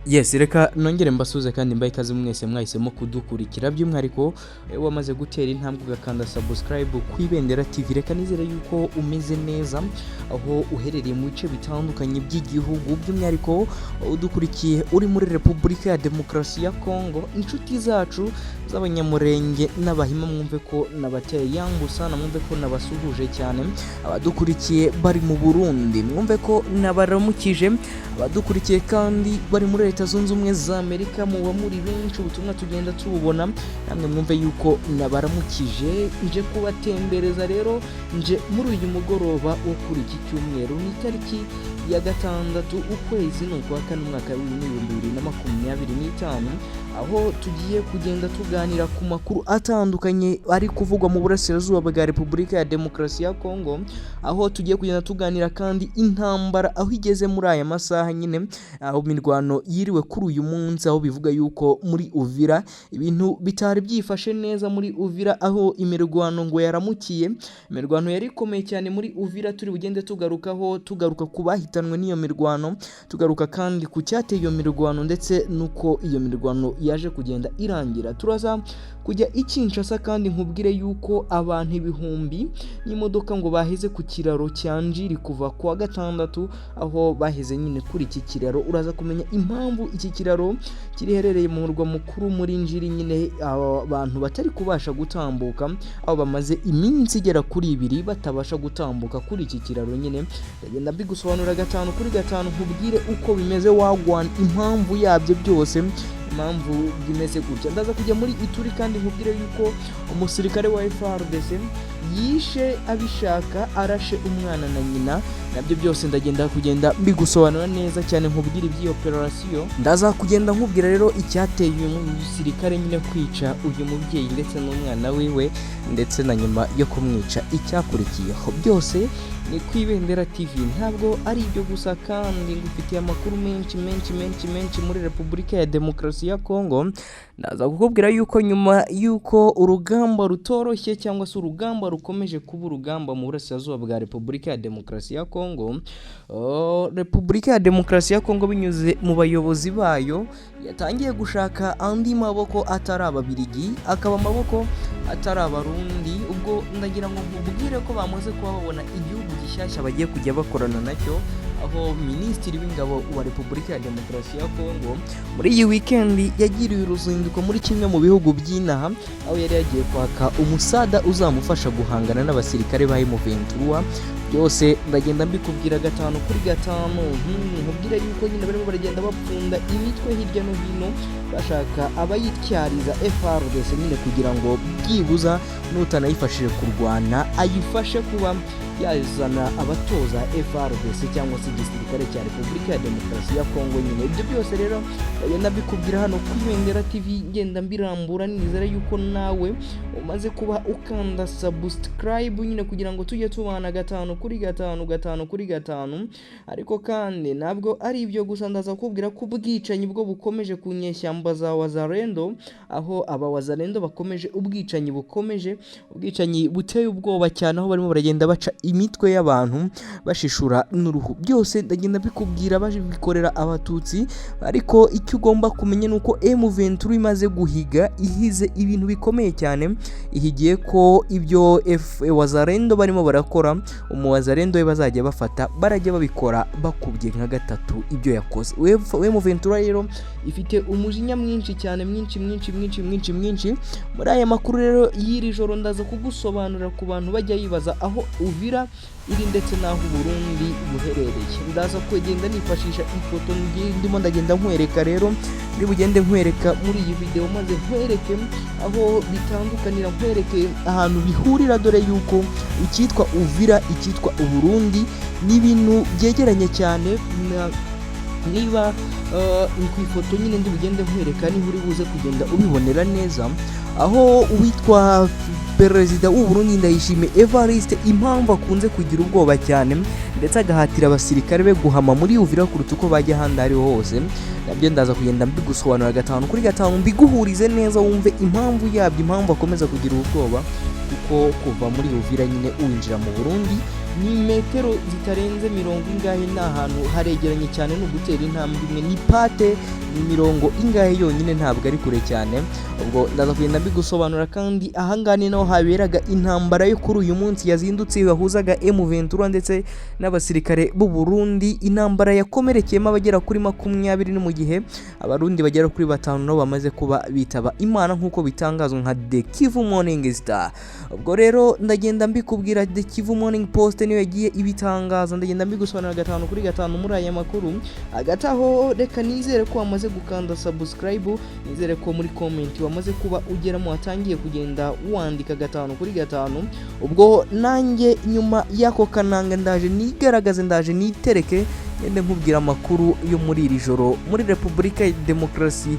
Yes, reka nongere mbasuhuze kandi mbahe ikaze mwese mwahisemo kudukurikira, by'umwihariko wamaze gutera intambwe ugakanda subscribe ku Ibendera TV. Reka nizere yuko umeze neza aho uherereye mu bice bitandukanye by'igihugu, by'umwihariko udukurikiye uri muri Repubulika ya Demokarasi ya Kongo. Inshuti zacu z'Abanyamurenge n'Abahima, mwumve ko nabateye yangusa na mwumve ko nabasuhuje cyane. Abadukurikiye bari mu Burundi, mwumve ko nabaramukije. Abadukurikiye kandi bari muri Leta Zunze Ubumwe za Amerika, muba muri benshi, ubutumwa tugenda tububona, namwe mwumve yuko nabaramukije. Nje kubatembereza rero, nje muri uyu mugoroba wo kuri iki cyumweru, ni itariki ya 6, ukwezi ni ukwa kane, umwaka w'2025, aho tugiye kugenda tuganira ku makuru atandukanye ari kuvugwa mu burasirazuba bwa Repubulika ya Demokarasi ya Kongo, aho tugiye kugenda tuganira kandi intambara aho igeze muri aya masaha nyine, aho imirwano yiriwe kuri uyu munsi, aho bivuga yuko muri Uvira ibintu bitari byifashe neza, muri Uvira aho imirwano ngo yaramukiye, imirwano yari ikomeye cyane muri Uvira. Turi bugende tugarukaho, tugaruka ku bahitanwe n'iyo mirwano, tugaruka kandi ku cyateye iyo mirwano ndetse n'uko iyo mirwano yaje kugenda irangira. Turaza kujya i Kinshasa kandi nkubwire yuko abantu ibihumbi n'imodoka ngo baheze ku kiraro cya Njiri kuva ku wa gatandatu, aho baheze nyine kuri iki kiraro. Uraza kumenya impamvu iki kiraro kiriherereye mu murwa mukuru muri Njiri nyine abantu batari kubasha gutambuka, aho bamaze iminsi igera kuri 2 batabasha gutambuka kuri iki kiraro nyine. Ndagenda mbigusobanurira 5 kuri 5, nkubwire uko bimeze, wagwana impamvu yabyo byose, impamvu bimeze gutya. Ndaza kujya muri Ituri kandi nkubwire yuko umusirikare wa FARDC yishe abishaka, arashe umwana na nyina. Nabyo byose ndagenda kugenda mbigusobanura neza cyane, nkubwire iby'iyo operasiyo. Ndaza kugenda nkubwira rero icyateye uyu musirikare nyine kwica uyu mubyeyi ndetse n'umwana wiwe, ndetse na nyuma yo kumwica icyakurikiyeho. Byose ni ku Ibendera TV. Ntabwo ari ibyo gusa kandi, ngufitiye amakuru menshi menshi menshi menshi muri Repubulika ya Demokarasi ya Kongo. Ndaza kukubwira yuko nyuma y'uko urugamba rutoroshye, cyangwa se urugamba rukomeje kuba urugamba mu burasirazuba bwa Repubulika ya Demokarasi ya Kongo, Repubulika ya Demokarasi ya Kongo binyuze mu bayobozi bayo yatangiye gushaka andi maboko atari Ababirigi, akaba amaboko atari Abarundi. Ubwo ndagira ngo nkubwire ko bamaze kuba babona igihugu gishyashya bagiye kujya bakorana nacyo, aho Minisitiri w'Ingabo wa Repubulika ya Demokarasi ya Kongo muri iyi weekend yagiriye uruzinduko muri kimwe mu bihugu by'inaha, aho yari yagiye kwaka umusada uzamufasha guhangana n'abasirikare ba M23. Byose ndagenda mbikubwira 5 kuri 5, nkubwire yuko nyine barimo baragenda bapfunda imitwe hirya no hino, bashaka abayityariza FARDC nyine, kugira ngo byibuza n'utanayifashije kurwana ayifashe kuba yazana abatoza FARDC cyangwa se igisirikare cya Repubulika ya Demokarasi ya Kongo nyine. Ibyo byose rero ndagenda mbikubwira hano ku Ibendera TV, ngenda mbirambura. Nizera yuko nawe umaze kuba ukanda subscribe nyine, kugira ngo tujye tubana 5 kuri 5, 5 kuri 5. Ariko kandi ntabwo ari ibyo gusa, ndaza kukubwira ko ubwicanyi bwo bukomeje ku nyeshyamba za Wazalendo, aho aba Wazalendo bakomeje ubwicanyi, bukomeje ubwicanyi buteye ubwoba cyane, aho barimo baragenda baca imitwe y'abantu, bashishura n'uruhu. Byose ndagenda mbikubwira, babikorera Abatutsi. Ariko icyo ugomba kumenya ni uko M23 imaze guhiga, ihize ibintu bikomeye cyane, ihigiye ko ibyo F Wazalendo barimo barakora, umuwazalendo we bazajya bafata barajya babikora bakubye nka gatatu ibyo yakoze. M23 rero ifite umujinya mwinshi cyane, mwinshi mwinshi mwinshi mwinshi mwinshi. Muri aya makuru rero y'iri joro ndaza kugusobanurira ku bantu bajya bibaza aho Uvira iri ndetse n'aho Burundi buherereye. Ndaza kugenda nifashisha ifoto ndimo ndagenda nkwereka rero, ndi bugende nkwereka muri iyi video, maze nkwereke aho bitandukanira, nkwereke ahantu bihurira, dore yuko icyitwa Uvira, icyitwa Uburundi ni ibintu byegeranye cyane. Niba ni ku ifoto nyine ndi bugende nkwereka, niba uri buze kugenda ubibonera neza, aho uwitwa Perezida w'u Burundi Ndayishimiye Evariste, impamvu akunze kugira ubwoba cyane ndetse agahatira abasirikare be guhama muri Uvira kuruta uko bajya ahandi ariho hose, nabyo ndaza kugenda mbigusobanura 5 kuri 5, mbiguhurize neza, wumve impamvu yabyo, impamvu akomeza kugira ubwoba, kuko kuva muri Uvira nyine winjira mu Burundi Ni metero zitarenze mirongo ingahe, ni ahantu haregeranye cyane, ni ugutera intambwe imwe, ni pate, ni mirongo ingahe yonyine, ntabwo ari kure cyane. Ubwo ndaza kugenda mbigusobanura. Kandi ahangaha ni naho haberaga intambara yo kuri uyu munsi yazindutse, yahuzaga M23 ndetse n'abasirikare b'u Burundi, intambara yakomerekeyemo abagera kuri 20, ni mu gihe Abarundi bagera kuri 5 nabo bamaze kuba bitaba Imana, nk'uko bitangazwa nka The Kivu Morning Star. Ubwo rero ndagenda mbikubwira, The Kivu Morning Post niyo yagiye ibitangaza, ndagenda mbigusobanurira 5 kuri 5 muri aya makuru. Hagati aho reka nizere ko wamaze gukanda subscribe, nizere ko muri comment wamaze kuba ugeramo, watangiye kugenda wandika 5 kuri 5. Ubwo nanjye nyuma y'ako kananga ndaje nigaragaze, ndaje nitereke, ngende nkubwira amakuru yo muri iri joro muri Repubulika ya Demokarasi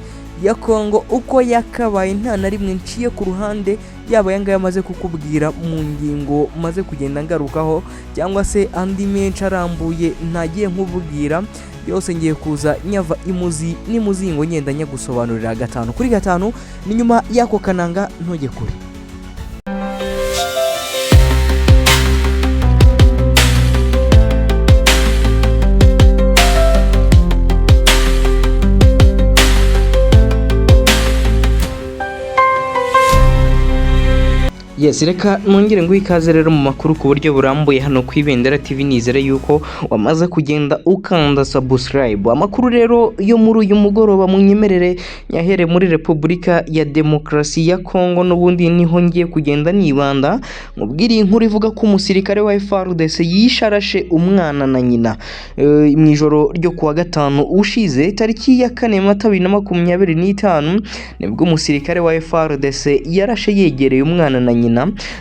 ya Kongo uko yakabaye, nta na rimwe nciye ku ruhande, yaba aya ngaya amaze kukubwira mu ngingo maze kugenda ngarukaho, cyangwa se andi menshi arambuye ntagiye nkubwira, yose ngiye kuza nyava imuzi n'imuzingo, ngenda nyagusobanurira 5 kuri 5. Ni nyuma y'ako kananga, ntujye kure. Yes, reka nongere nguhe ikaze rero mu makuru ku buryo burambuye hano ku Ibendera TV. Nizere yuko wamaze kugenda ukanda subscribe. Amakuru rero yo muri uyu mugoroba munyemerere nyahere muri Repubulika ya Demokarasi ya Kongo, n'ubundi niho ngiye kugenda nibanda, mubwire iyi nkuru ivuga ko umusirikare wa FARDC yisharashe umwana na nyina mu ijoro ryo kuwa gatanu ushize, tariki ya 4 Mata 2025, nibwo umusirikare wa FARDC yarashe yegereye umwana na nyina,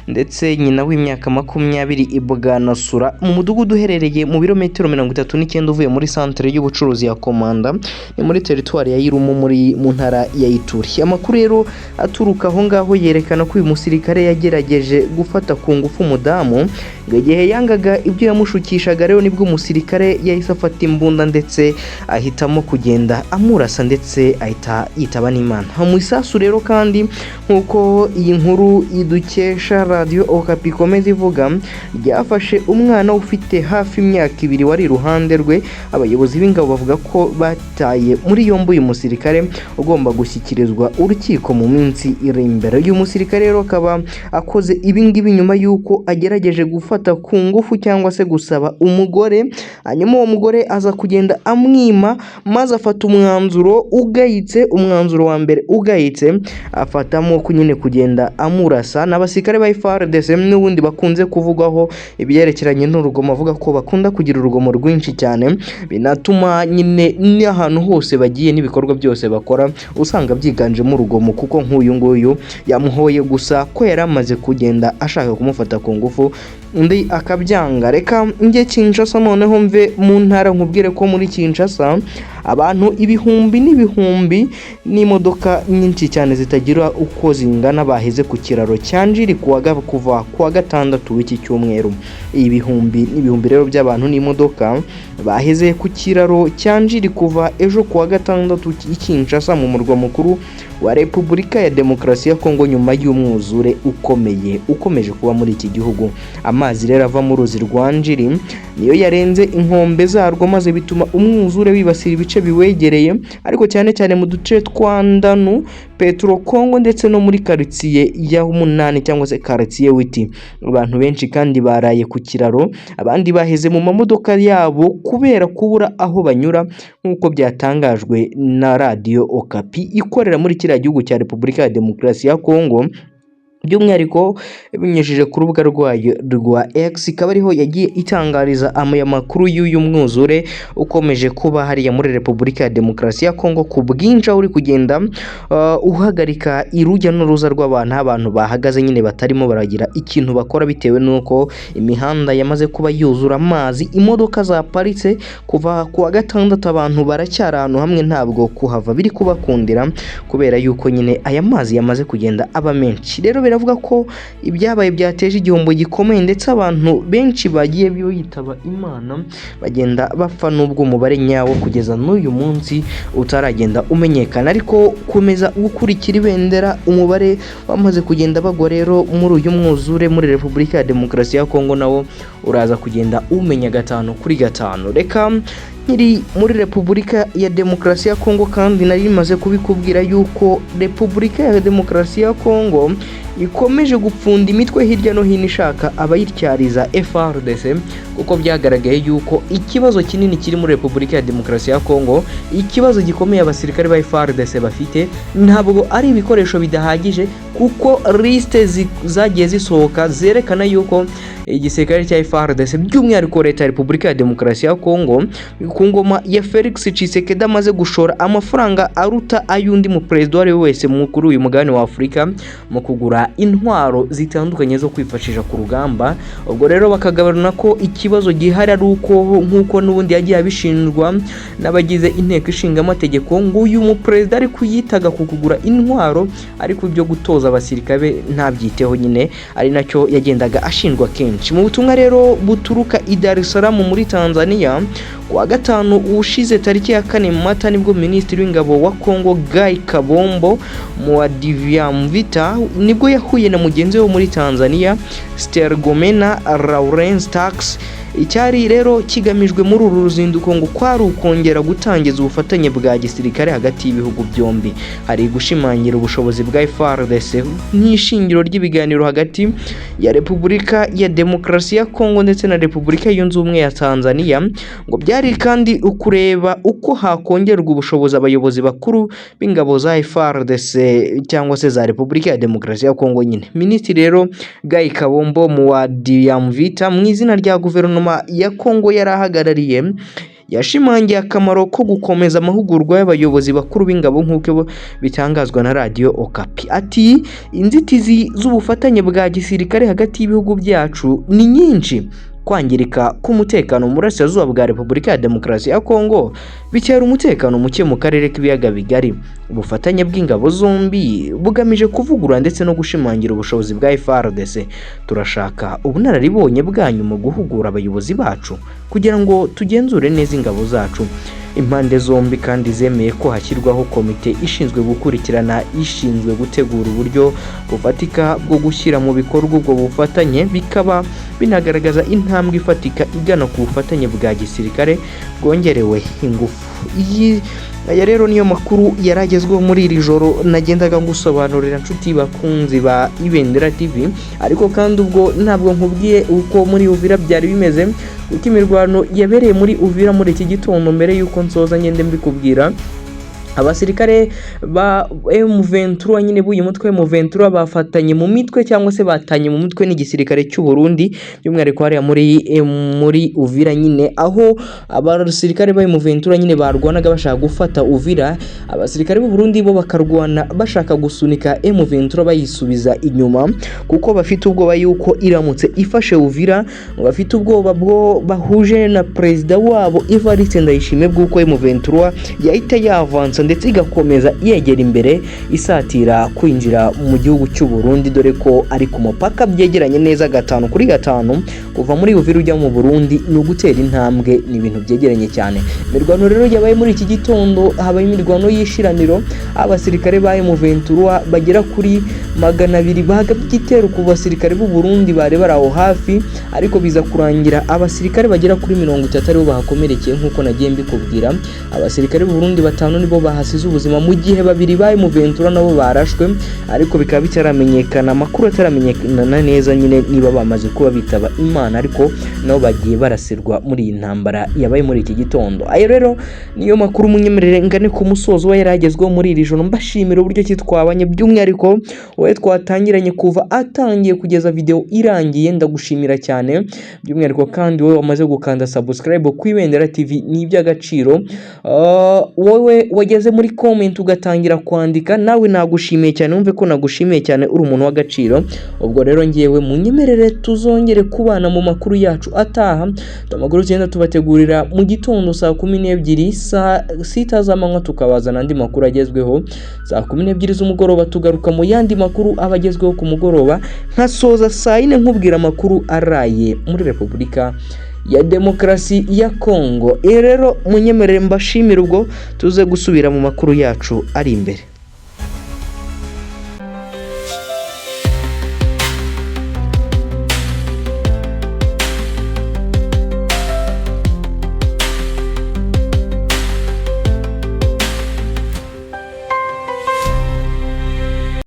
ndetse nyina w'imyaka 20 i Bwanasura, mu mudugudu uherereye mu birometero 39 uvuye muri santere y'ubucuruzi ya Komanda, ni muri teritwari ya Irumu muri mu ntara ya Ituri. Amakuru rero aturuka aho ngaho yerekana ko uyu musirikare yagerageje gufata ku ngufu umudamu, ngo igihe yangaga ibyo yamushukishaga rero nibwo umusirikare yahise afata imbunda ndetse ahitamo kugenda amurasa, ndetse ahita yitaba n'Imana mu isasu. Rero kandi nk'uko iyi nkuru idukesha Radio Okapi ikomeza ivuga, ryafashe umwana ufite hafi imyaka 2 wari iruhande rwe. Abayobozi b'ingabo bavuga ko bataye muri yombi uyu musirikare ugomba gushyikirizwa urukiko mu minsi iri imbere. Uyu musirikare rero akaba akoze ibi ngibi nyuma y'uko agerageje gufata ku ngufu cyangwa se gusaba umugore, hanyuma uwo mugore aza kugenda amwima, maze afata umwanzuro ugayitse, umwanzuro wa mbere ugayitse, afatamo ko nyine kugenda amurasa. N'abasirikare ba FARDC n'ubundi bakunze kuvugwaho ibyerekeranye n'urugomo, avuga ko bakunda kugira urugomo rwinshi cyane, binatuma nyine n'ahantu hose bagiye n'ibikorwa byose bakora usanga byiganjemo urugomo, kuko nk'uyu nguyu yamuhoye gusa ko yari amaze kugenda ashaka kumufata ku ngufu, undi akabyanga. Reka njye Kinshasa noneho, mve mu ntara, nkubwire ko muri Kinshasa abantu ibihumbi n'ibihumbi n'imodoka nyinshi cyane zitagira uko zingana baheze ku kiraro cya Njiri kuva kuwa gatandatu w'iki cyumweru. Ibihumbi n'ibihumbi rero by'abantu n'imodoka baheze ku kiraro cya Njiri kuva ejo kuwa gatandatu i Kinshasa, mu murwa mukuru wa Repubulika ya Demokarasi ya Kongo, nyuma y'umwuzure ukomeye ukomeje kuba muri iki gihugu. Amazi rero ava mu ruzi rwa Njiri niyo yarenze inkombe zarwo, maze bituma umwuzure wibasira ibice biwegereye, ariko cyane cyane mu duce twa Ndanu, Petro Kongo ndetse no muri karitsiye ya 8 cyangwa se karitsiye Witi. Abantu benshi kandi baraye ku kiraro, abandi baheze mu mamodoka yabo kubera kubura aho banyura, nk'uko byatangajwe na Radio Okapi ikorera muri kiriya gihugu cya Repubulika ya Demokarasi ya Kongo, by'umwihariko binyujije ku rubuga rwayo rwa X, ikaba ariho yagiye itangariza aya makuru y'uyu mwuzure ukomeje kuba hariya muri Repubulika ya Demokarasi ya Kongo ku bwinshi, aho uri kugenda uhagarika urujya n'uruza rw'abantu, aho abantu bahagaze nyine batarimo baragira ikintu bakora bitewe n'uko imihanda yamaze kuba yuzura amazi, imodoka zaparitse kuva ku wa gatandatu, abantu baracyari ahantu hamwe, ntabwo kuhava biri kubakundira kubera yuko nyine aya mazi yamaze kugenda aba menshi. Rero biravuga ko ibyabaye byateje igihombo gikomeye, ndetse abantu benshi bagiye bitaba Imana, bagenda bapfa, n'ubwo umubare nyawo kugeza n'uyu munsi utaragenda umenyekana. Ariko komeza gukurikira Ibendera, umubare bamaze kugenda bagwa rero muri uyu mwuzure muri Repubulika ya Demokarasi ya Kongo nawo uraza kugenda umenya gatanu kuri gatanu. Reka nkiri muri Repubulika ya Demokarasi ya Kongo, kandi nari maze kubikubwira yuko Repubulika ya Demokarasi ya Kongo ikomeje gupfunda imitwe hirya no hino ishaka abayityariza FARDC, kuko byagaragaye yuko ikibazo kinini kiri muri Repubulika ya Demokarasi ya Kongo, ikibazo gikomeye abasirikare ba FARDC bafite, ntabwo ari ibikoresho bidahagije, kuko liste zagiye zisohoka zerekana yuko igisirikare cya FARDC, by'umwihariko leta ya Repubulika ya Demokarasi ya Kongo ku ngoma ya Felix Tshisekedi, amaze gushora amafaranga aruta ay'undi mu perezida uwo ari we wese kuri uyu mugabane wa Afurika mu kugura intwaro zitandukanye zo kwifashisha ku rugamba. Ubwo rero bakagabana ko ikibazo gihari ari uko, nk'uko n'ubundi yagiye abishinjwa n'abagize inteko ishinga amategeko, ngo uyu muperezida ari kuyitaga ku kugura intwaro, ariko ibyo gutoza abasirikare ntabyiteho nyine, ari nacyo yagendaga ashinjwa kenshi. Mu butumwa rero buturuka i Dar es Salaam muri Tanzania, kuwa gatanu ushize tariki ya 4 Mata, nibwo minisitiri w'ingabo wa Congo Guy Kabombo Muadiamvita nibwo yahuye na mugenzi we wo muri Tanzania Stergomena Lawrence Tax. Icyari rero kigamijwe muri uru ruzinduko ngo kwari ukongera gutangiza ubufatanye bwa gisirikare hagati y'ibihugu byombi, hari gushimangira ubushobozi bwa FARDC nk'ishingiro ry'ibiganiro hagati ya Repubulika ya Demokarasi ya Kongo ndetse na Repubulika Yunze Ubumwe ya Tanzania. Ngo byari kandi ukureba uko hakongerwa ubushobozi abayobozi bakuru b'ingabo za FARDC cyangwa se za Repubulika ya Demokarasi ya Kongo nyine. Minisitiri rero Guy Kabombo Muadiamvita, mu izina rya guverinoma ya Kongo yari ahagarariye, yashimangiye akamaro ko gukomeza amahugurwa y'abayobozi bakuru b'ingabo, nk'uko bitangazwa na Radiyo Okapi. Ati: "Inzitizi z'ubufatanye bwa gisirikare hagati y'ibihugu byacu ni nyinshi. Kwangirika k'umutekano mu burasirazuba bwa Repubulika ya Demokarasi ya Kongo bitera umutekano muke mu karere k'Ibiyaga Bigari. Ubufatanye bw'ingabo zombi bugamije kuvugurura ndetse no gushimangira ubushobozi bwa FARDC. Turashaka ubunararibonye bwanyu mu guhugura abayobozi bacu kugira ngo tugenzure neza ingabo zacu." Impande zombi kandi zemeye ko hashyirwaho komite ishinzwe gukurikirana, ishinzwe gutegura uburyo bufatika bwo gushyira mu bikorwa ubwo bufatanye, bikaba binagaragaza intambwe ifatika igana ku bufatanye bwa gisirikare bwongerewe ingufu. Iyi aya rero niyo makuru yari agezweho muri iri joro nagendaga ngusobanurira, nshuti bakunzi ba Ibendera TV. Ariko kandi ubwo ntabwo nkubwiye uko muri Uvira byari bimeze, kuko imirwano yabereye muri Uvira muri iki gitondo, mbere y'uko nsoza ngende mbikubwira. Abasirikare ba M23 nyine, b'uyu mutwe M23, bafatanye mu mitwe cyangwa se batanye mu mitwe n'igisirikare cy'u Burundi, by'umwihariko hariya muri Uvira nyine, aho abasirikare ba M23 nyine barwanaga bashaka gufata Uvira, abasirikare b'u Burundi bo bakarwana bashaka gusunika M23 bayisubiza inyuma, kuko bafite ubwoba yuko iramutse ifashe Uvira, bafite ubwoba bwo bahuje na perezida wabo Evariste Ndayishimiye bw'uko M23 yahita yavansa ndetse igakomeza yegera imbere isatira kwinjira mu gihugu cy'u Burundi, dore ko ari ku mupaka byegeranye neza gatanu kuri gatanu. Kuva muri Uvira ujya mu Burundi ni ugutera intambwe, ni ibintu byegeranye cyane. Imirwano rero yabaye muri iki gitondo, habaye imirwano y'ishiraniro, abasirikare ba M23 bagera kuri 200 bagabye igitero ku basirikare b'u Burundi bari bari aho hafi, ariko biza kurangira abasirikare bagera kuri 30 aribo bahakomerekeye. Nk'uko nagiye mbikubwira, abasirikare b'u Burundi batanu nibo bahasize ubuzima, mu gihe babiri ba M23 nabo barashwe, ariko bikaba bitaramenyekana, amakuru ataramenyekana neza nyine niba bamaze kuba bitaba Imana, ariko nabo bagiye barasirwa muri iyi ntambara yabaye muri iki gitondo. Ayo rero niyo makuru. Munyemerere ngane ku musozo wa yari agezweho muri iri joro, mbashimira uburyo ki twabanye, by'umwihariko wowe twatangiranye kuva atangiye kugeza video irangiye, ndagushimira cyane. By'umwihariko kandi wowe wamaze gukanda subscribe ku Ibendera TV, ni iby'agaciro. Wowe wageze wageze muri comment ugatangira kwandika, nawe nagushimiye cyane, wumve ko nagushimiye cyane, uri umuntu w'agaciro. Ubwo rero ngewe munyemerere tuzongere kubana mu makuru yacu ataha, amakuru tugenda tubategurira mu gitondo saa 12, saa 6 z'amanywa tukabazana andi makuru agezweho, saa 12 z'umugoroba tugaruka mu yandi makuru aba agezweho ku mugoroba, nkasoza saa 4 nkubwira amakuru araye muri Repubulika ya Demokarasi ya Kongo. Rero munyemerere mbashimire, ubwo tuze gusubira mu makuru yacu ari imbere.